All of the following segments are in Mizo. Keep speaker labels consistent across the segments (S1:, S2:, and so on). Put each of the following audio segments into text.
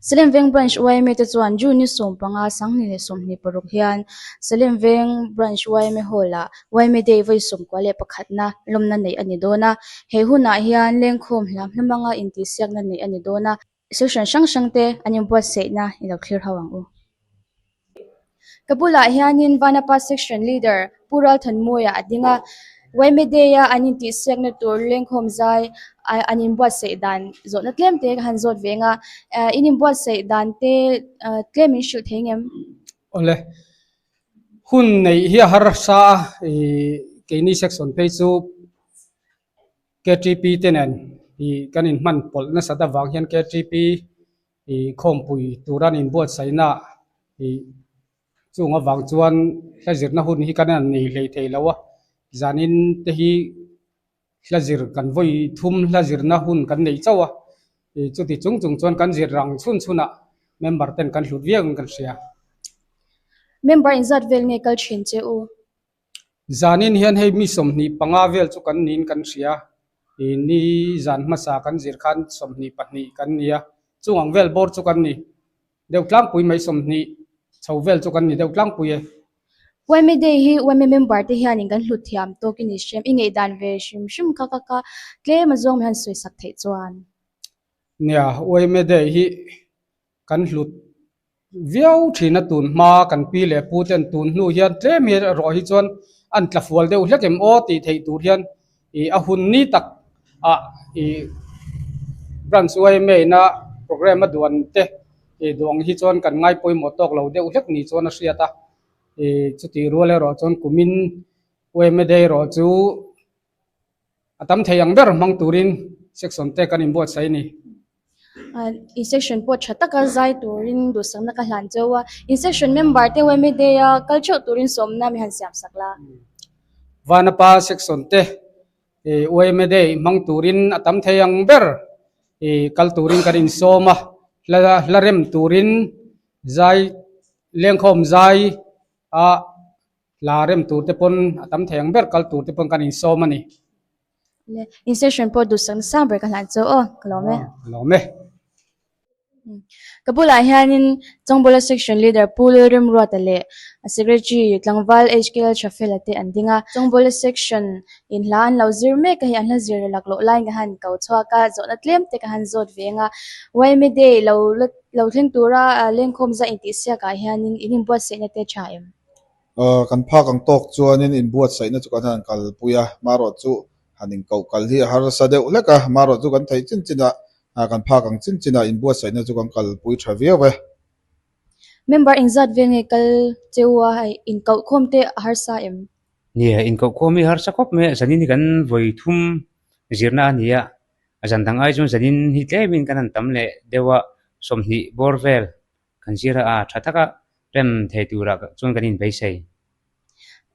S1: Salem Veng Branch yma te chuan June ni 15 2026 hian Salem Veng Branch yma Hall-ah yma Day vawi 91 na lawmna neih a ni dawn a. He hunah hian lengkhawm hlam hlamanga intihsiakna neih a ni dawn a. Section hrang hrang te an inbuatsaihna i lo thlir ho ang u. Ka bulah hianin Vanapa Section Leader Pu Ralthanmawia a ding a, yma Day-a an intihsiakna tur lengkhawm zai an inbuatsaih dan zawhna tlem te ka han zawt ve ang a, in inbuatsaih dan te tlem in hrilh thei ngem?
S2: Awle, hun neih hi a harsa a, keini section phei chu KTP te nen kan inhman pawlh nasat avang hian KTP Ih khawmpui tura an inbuatsaihna ih chung avang chuan hla zirna hun hi kan han nei hlei thei lo a, zanin te hi hla zir kan vawi thum hla zirna hun kan neih chauh a, ih chuti chung chung chuan kan zir rang chhun chhunah member ten kan hlut viau in kan hria.
S1: Member inzat vel nge kal thin che u?
S2: Zanin hian hei mi 25 vel chu kan niin kan hria. Ih ni zan hmasa kan zir khan 22 kan ni a, chung ang vel bawr chu kan ni deuh tlangpui mai 20 chho vel chu kan ni deuh tlangpui e.
S1: Yma Day hi yma member te hianin kan hlut thiam tawk i ni hrem, i ngaihdan ve hrim hrim kha ka ka tlem azawng mi han sawisak theih chuan.
S2: Nia, yma Day hi kan hlut viau thin a tun hma kan pi leh pu ten tun hnu hian tlem hi erawh hi chuan an tla fual deuh hlek em aw tih theih tur hian ih a hun ni tak ah ih branch yma ina programme a duan te ih duh ang hi chuan kan ngai pawimawh tawk lo deuh hlek ni chuan a hriat a ih chutih rual erawh chuan kumin yma day erawh chu A tam thei ang ber hmang turin section te kan inbuatsaih a ni.
S1: In section pawh tha taka zai turin duhsakna ka hlan cheu a. In section member te yma day a kal theuh turin sawmna mi han siam sak la.
S2: Vanapa section te yma day hmang turin a tam thei ang ber kal turin kan insawm a. Hla rem turin zai lengkhawm zai a Hla rem tur te pawn a tam thei ang ber kal tur te pawn kan insawm a ni.
S1: Le, in session pawh duhsak nasa ber ka hlan chu aw, ka lawm e.
S2: Ka lawm e.
S1: Ka bulah hianin Chawngbawla Section Leader Pu Lalremruata leh a Secretary Tlangval HKL Thafela te an ding a. Chawngbawla Section in hla an lo zir mek a hei an hla zir laklawh laiin ka han ko chhuak a, zawhna tlem te ka han zawt ve ang a. Yma Day lo la lo thleng tura lengkhawm zah intihsiakah hianin in inbuatsaihna te tha em?
S3: Kan phak ang tawk chuanin inbuatsaihna chu kan han kalpui a, marawh chu han inkoh kal hi a harsa deuh hlek a, marawh chu kan theih chin chinah kan phak ang chin chinah inbuatsaihna chu kan kalpui tha viau e.
S1: Member engzat vel nge kal che u a, hei inkoh khawm te a harsa em?
S4: Nia, inkoh khawm hi a harsa khawp mai a, zanin hi kan vawi thum zirna a ni a, a zan dang ai chuan zanin hi tlemin kan han tam leh deuh a, 20 bawr vel Kan zir a, tha taka rem thei turah chuan kan inbeisei.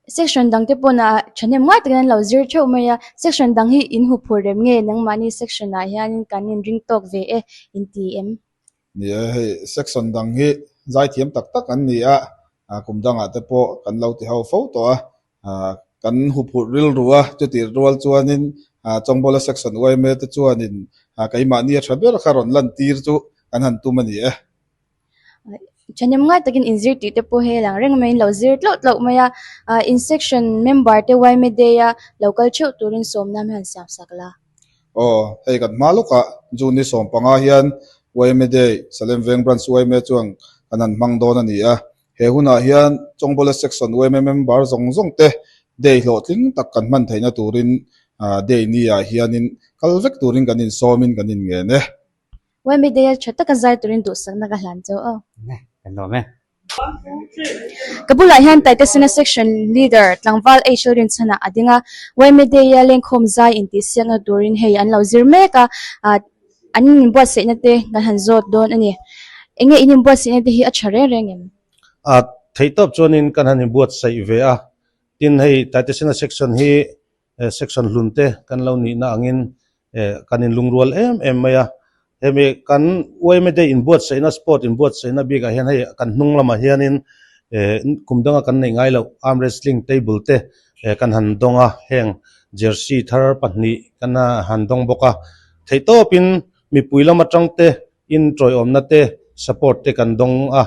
S1: Section dang te pawn a thahnem ngai takin an lo zir theuh mai a, section dang hi in huphurh rem nge nangmahni section ah hianin kan inring tawk ve e in ti em?
S3: Ni e, hei section dang hi zaithiam tak tak an ni a, kum dangah te pawh kan lo ti ho fo tawh a, kan huphurh rilru a, chutih rual chuanin Chawngbawla section yma te chuanin keimahni a tha ber kha rawn lantir chu kan han tum a ni e.
S1: Thahnem ngai takin inzir tih te pawh hei lang reng maiin lo zir tlauh tlauh mai a, in section member te yma day a lo kal theuh turin sawmna mi han siam sak la.
S3: Aw, hei kan hma lawkah June ni 15 hian yma day Salem Veng Branch yma chuan kan han hmang dawn a ni a, He hunah hian Chawngbawla Section yma member zawng zawng te day hlawhtling tak kan hman theihna turin day ni ah hianin kal vek turin kan insawmin kan inngen e.
S1: Yma day a tha taka zai turin duhsakna ka hlan chauh aw.
S4: Ne, kan lawm e.
S1: Ka bulah hian Taitesena Section Leader tlangval HL Rinchhanah a ding a, yma day a lengkhawm zai intihsiakna turin hei an lo zir mek a, An inbuatsaihna te kan han zawt dawn a ni. Enge in inbuatsaihna te hi a tha reng reng em?
S5: A theihtawp chuanin kan han inbuatsaih ve a, tin hei Taitesena section hi section hlun te kan lo nihna angin kan inlungrual em em mai a. Hemi kan yma day inbuatsaihna sport inbuatsaihna bikah hian hei kan hnung lamah hianin kum danga kan neih ngai loh arm wrestling table te kan han dawng a, heng jersey thar pahnih kan han dawng bawk a. Theihtawpin mipui lam atang te in tawiawmna te support te kan dawng a,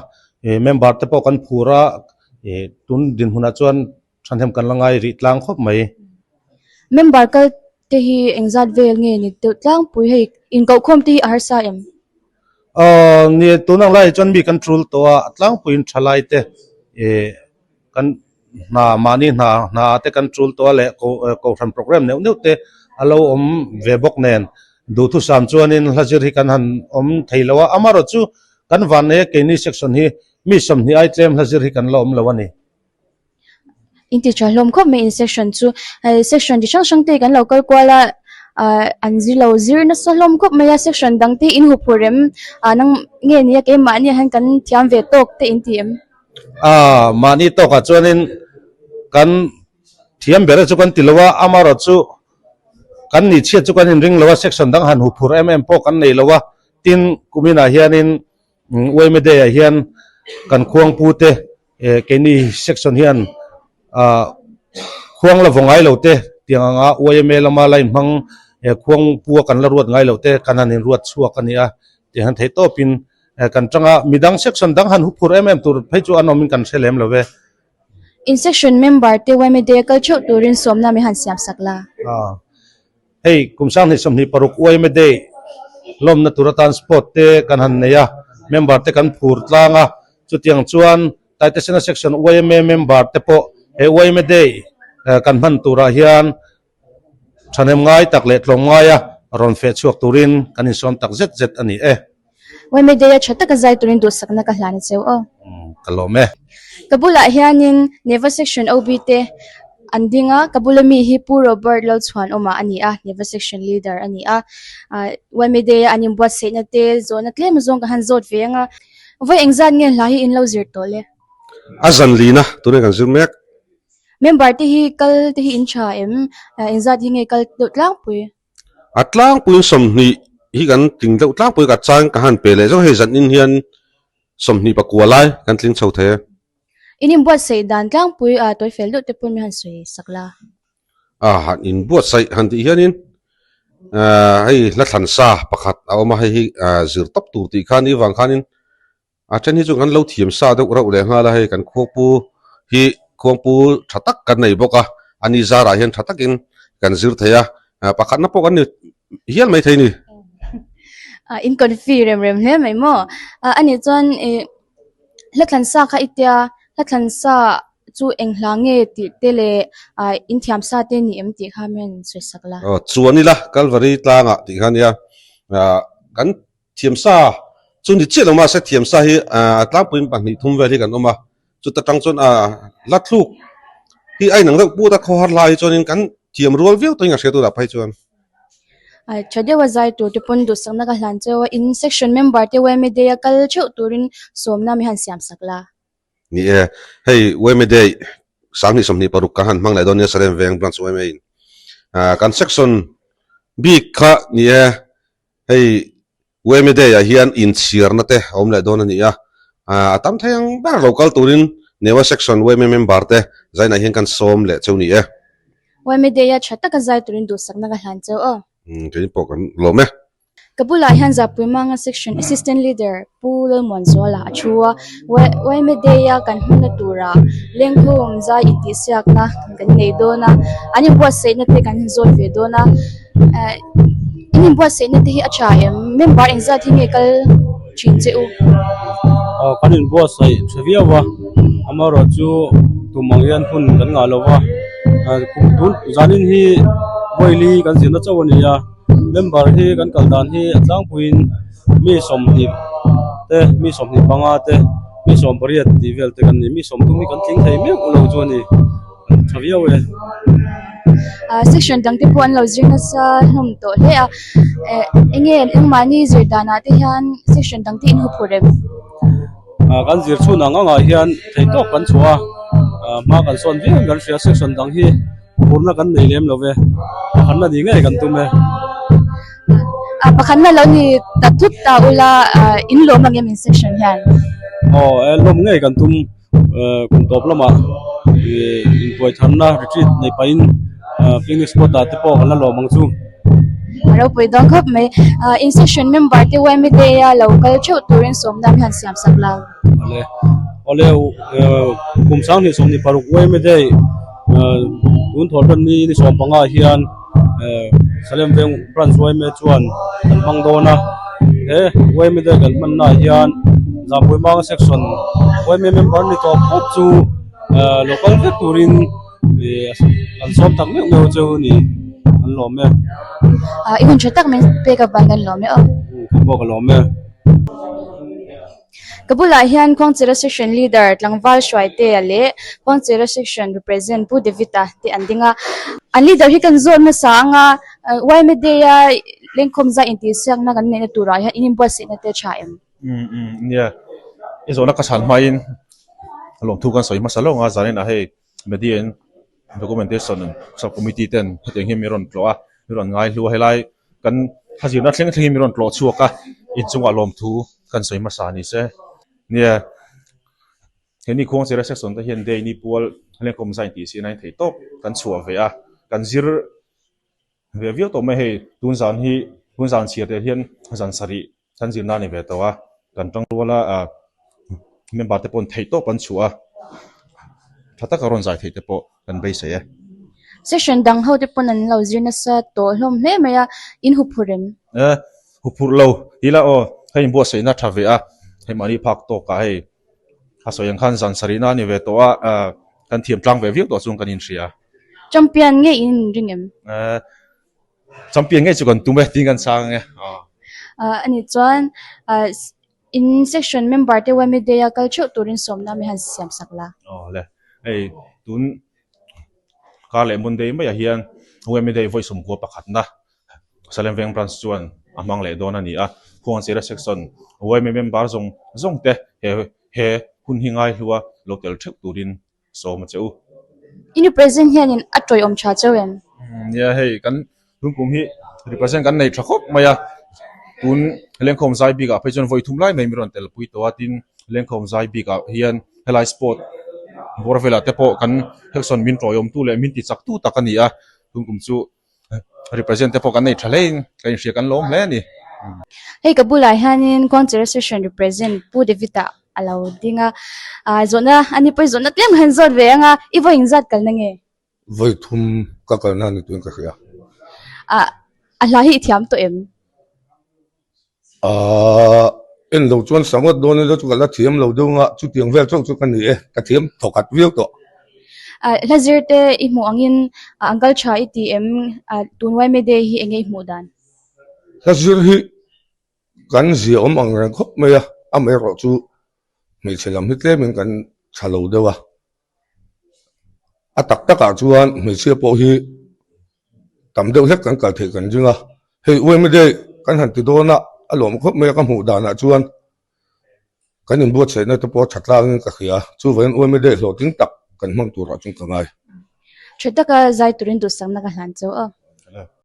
S5: member te pawh kan phur a, tun dinhmunah chuan thahnem kan la ngai rih tlang khawp mai.
S1: Member kal te hi engzat vel nge ni deuh tlangpui hei inkohkhawm te hi a harsa em?
S5: Aw ni tun ang laiah chuan mi kan tul tawh a, a tlangpuiin thalai te ih kan hna mahni hna hna ah te kan tul tawh a leh ko kohhran programme neuh neuh te a lo awm ve bawk nen duhthusam chuanin hla zir hi kan han awm thei lo a, amaherawhchu kan vanneia keini section hi mi 20 ai tlem hla zir hi kan la awm lo a ni.
S1: In ti tha hlawm khawp mai in section chu hei section chi hrang hrang te kan lo kal kual a ah an zir lo zir nasa hlawm khawp mai a section dang te in huphurh rem ah nang nge nia keimahni ah hian kan thiam ve tawk te in ti em?
S5: Ah mahni tawkah chuanin kan thiam ber chu kan ti lo a amaherawhchu kan nih chhiat chu kan inring lo a section dang han huphurh em em pawh kan nei lo a tin kuminah hianin Uaime Day ah hian kan khuangpu te Keini section hian khuang la vaw ngai lo te tiang anga yma lama line hmang khuang pua kan la ruat ngai lo te kan han inruat chhuak a ni a tih han theih tawpin kan tang a, midang section dang han huphur em em tur phei chu an awmin kan hre lem lo ve.
S1: In section member te yma day a kal theuh turin sawmna min han siam sak la.
S5: Hei kum 2026 yma day lawmna tur atan sport te kan han nei a, member te kan phur tlang a, chutiang chuan Taitesena section yma member te pawh he yma day kan hman turah hian thahnem ngai tak leh tlawm ngaia rawn feh chhuak turin kan insawm tak zet zet a ni e.
S1: Yma Day a tha taka zai turin duhsakna ka hlan a cheu aw.
S5: Ka lawm e.
S1: Ka bulah hianin Neva Section OB te an ding a, ka bula mi hi Pu Robert Lalchhuanawma a ni a, Neva Section Leader a ni a. Yma Day a an inbuatsaihna te zawhna tlem zawng ka han zawt ve ang a. Vawi engzat nge hla hi in lo zir tawh le?
S6: A zan lina tunah kan zir mek.
S1: Member te hi kal te hi in tha em? Engzat hi nge kal deuh tlangpui?
S6: A tlangpuiin 20 hi kan tling deuh tlangpui ka chang ka han pe leh zawk hei zan in hian 24 lai kan tling chho thei e.
S1: In inbuatsaih dan tlangpui a tawi fel deuh te pawn min han sawi sak la.
S6: A han inbuatsaih han tih hianin hei hla thlan sa pakhat a awm a hei hi zir tawp tur tih khan ni vang khanin A then hi chu kan lo thiam sa deuh reuh leh nghal a, hei kan khuangpu hi khuangpu tha tak kan nei bawk a, a ni zarah hian tha takin kan zir thei a, pakhatna pawh kan ni hial mai thei a ni.
S1: In confi rem rem hle mai maw? A nih chuan ih hla thlan sa kha i tia, hla thlan sa chu eng hla nge tih te leh in thiam sa te ni em tih kha min sawi sak la.
S6: Aw chuan ila Kalvari tlangah tih kha a nia, kan Thiamsa chu ni chiah lo mahse thiamsa hi a tlangpuiin pahnih thum vel hi kan awm a, chuta tang chuan a la thluk hi a inang deuh put a, khawhar lai hi chuanin kan thiam rual viau tawhin ka hria tunah phei chuan.
S1: Tha deuha zai tur te pawn duhsakna ka hlan cheu a, in section member te yma day a kal theuh turin sawmna min han siam sak la.
S6: Ni e, hei yma day 2026 kan han hmang leh dawn nia Salem Veng Branch yma in kan section bik kha ni e. Hei yma Day ah hian inchhiarna te a awm leh dawn a ni a, a tam thei ang ber lo kal turin Newa Section yma member te zainah hian kan sawm leh cheu ni e.
S1: Yma Day a tha taka zai turin duhsakna ka hlan cheu aw.
S6: Kei pawh kan lawm e.
S1: Ka bulah hian Zapui Manga Section Assistant Leader Pu Lalmuanzuala a thu a, yma Day a kan hmanna turah lengkhawm zai intihsiakna kan nei dawn a, an inbuatsaihna te kan zawt ve dawn a. In inbuatsaihna te hi a tha em? Member engzat hi nge kal thin che u?
S7: Aw kan inbuatsaih tha viau a, amaherawh chu tum ang hian hun kan ngah lo va, kum tun zanin hi vawi kan zirna chauh a ni a, member hi kan kal dan hi a tlangpuiin mi 20 te mi 25 te mi 18 tih vel te kan ni, mi 30 hi kan tling thei meuh lo chu a ni. Tha viau e.
S1: Section dang te pawh an lo zir nasa hlawm tawh hle a, enge engmahni zir danah te hian section dang te in hu phur em?
S7: Kan zir chhun ang angah hian thei tawk kan chhuah a, hma kan sawn viau in kan hria section dang hi phurna kan nei lem lo ve, pakhatna ni ngei kan tum e.
S1: Pakhatna lo ni ta thut ta ula in lawm ang em in section hian?
S7: Aw e lawm ngei kan tum. Kum tawp lamah intuai tharna retreat nei pahin picnic spot ah te pawh kan la lawm ang chu.
S1: A ropui dawn khawp mai. In section member te yma day a lo kal theuh turin sawmna mi han siam sak la.
S7: Awle awle kum 20 26 yma day tun thawh hlan ni ni 15 hian Salem veng branch yma chuan an hmang dawn a he yma day kan hmanna ah hian Zampui Manga section yma member ni tawh phawt chu lo kal vek turin an sawm tak meuh meuh chu ni an lawm e.
S1: I hun tha tak min pek avangin an lawm e aw.
S7: Kan pawh ka lawm e.
S1: Ka bulah hian Khuangchera Section Leader Tlangval Hruaitea leh Khuangchera Section Represent Pu David-a te an ding a. An leader hi kan zawt hmasa ang a, yma Day-a lengkhawm zai intihsiakna kan neihna turah hian in inbuatsaihna te tha em?
S8: Umm umm nia, i zawhna ka chhan hmain lawmthu kan sawi hmasa lawng a, zanin ah hei Media in Documentation Sub Committee ten hetiang hi min rawn tlawh a, min rawn ngai hlu a, helai kan thazirna thleng thlengin min rawn tlawh chhuak a, inchungah lawmthu kan sawi hmasa ni se. Nia, heni Khuangchera section te hian day ni pual lengkawm zai tih si nain theih tawp kan chhuah ve a, kan zir ve viau tawh mai hei tun zan hi tun zan chhiar tel hian zan sarih kan zirna a ni ve tawh a kan tang rual a ah member te pawh theih tawp an chhuah a tha taka rawn zai theih te pawh kan beisei e.
S1: Session dang ho te pawn an lo zir nasa tawh hlawm hle mai a in huphurh em?
S8: E huphurh lo tih la aw hei inbuatsaihna tha ve a hei mahni phak tawkah hei a sawi ang khan zan sarihna a ni ve tawh a ah kan thiam tlang ve viau tawh chuan kan inhria.
S1: Champion ngei in ring em?
S8: Eh, champion ngei chu kan tum e, tin kan chang ang e.
S1: Ah, ani chuan ah in section member te yma day a kal theuh turin sawmna mi han siam sak la.
S8: Aw le, hei tun kar leh Monday maiah hian yma day vawi 91 pakhatna Salem Veng Branch chuan a hmang leh dawn a ni a, Khuangchera section yma member zawng zawng te he he hun hi ngaihlua lo tel theuh turin sawm a che u.
S1: I represent hianin a tawiawm tha cheu em?
S8: Nia hei kan tun kum hi represent kan nei tha khawp mai a, tun lengkhawm zai bikah phei chuan vawi thum lai mai min rawn telpui tawh a, tin lengkhawm zai bikah hian helai sport bawr velah te pawh kan section min tawiawmtu leh min ti chaktu tak a ni a, tun kum chu represent te pawh kan nei tha hlein ka inhria kan lawm hle a ni.
S1: Hei ka bulah hianin Kawngchera Session represent Pu David-a a lo ding a, ah zawhna a ni pawhin zawhna tlem han zawt ve ang a, i vawi inzat kalna nge?
S9: Vawi thum ka kalna ni tuin ka hria.
S1: Ah a hla hi i thiam tawh em?
S9: Aaa en lo chuan sangawt dawn ila chu ka la thiam lo deuh anga chutiang vel chauh chu ka ni e, ka thiam thawkhat viau tawh.
S1: Aaa hla zir te i hmuh angin an kal tha i ti em? Aaa tun yma day hi enge i hmuh dan?
S9: Hla zir hi kan zia awm ang reng khawp mai a, amaherawh chu hmeichhe lam hi tlemin kan tha lo deuh a. A tak takah chuan hmeichhia pawh hi tam deuh hlek kan kal theih kan ring a, hei UMA day kan han ti dawn a, a lawm khawp mai a ka hmuh danah chuan kan inbuatsaihna te pawh a tha tlangin ka hria, chuvangin UMA day hlawhtling tak kan hmang turah chuan ka ngai.
S1: Tha taka zai turin duhsakna ka hlan chauh a.